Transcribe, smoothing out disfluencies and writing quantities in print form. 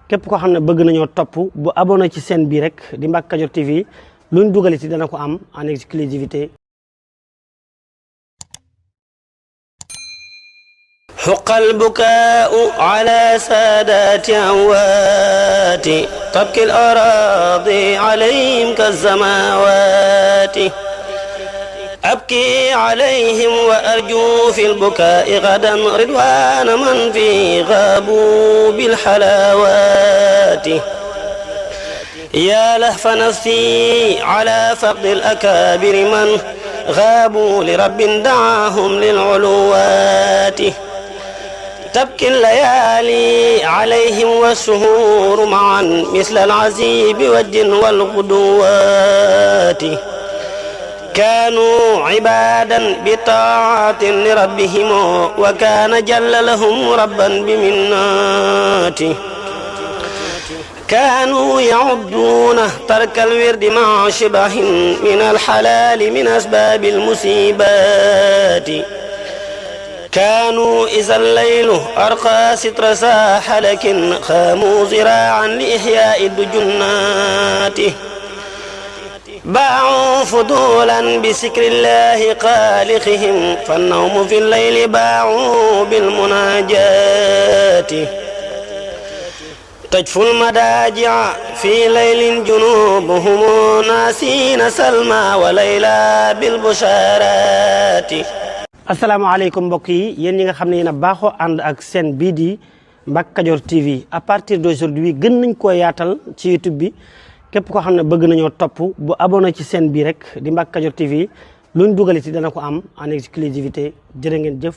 képp koo xam ne bëgg nañoo topp bu abonné ci chaîne bii rek di Mbacke Kadior TV luñ dugal ci dana ko am en exclusivité. حق البكاء على سادات أموات تبكي الأراضي عليهم كالسماوات أبكي عليهم وأرجو في البكاء غدا رضوان من في غابوا بالحلاوات يا لهف نفسي على فقد الأكابر من غابوا لرب دعاهم للعلوات تبكي الليالي عليهم والشهور معا مثل العزيب والجن والغدوات كانوا عبادا بطاعة لربهم وكان جل لهم ربا بمناته كانوا يعدون ترك الورد مع شبه من الحلال من أسباب المصيبات كانوا إذا الليل أرقى ستر ساح لكن خاموا زراعا لإحياء الدجنات باعوا فضولا بسكر الله خالقهم فالنوم في الليل باعوا بالمناجات تجفو المداجع في ليل جنوبهم ناسين سلمى وليلى بالبشارات asalaamaaleykum mbokk yi yéen ñi nga xam ne yéen a baaxoo ànd ak seen bii di Mbacke Kadior TV à partir d'aujourd'hui gën nañ koo yaatal ci YouTube bi képp koo xam ne bëgg nañoo topp bu abonné ci seen bii rek di Mbacke Kadior TV luñ dugal ci dana ko am en exclusivité jërë ngeen jëf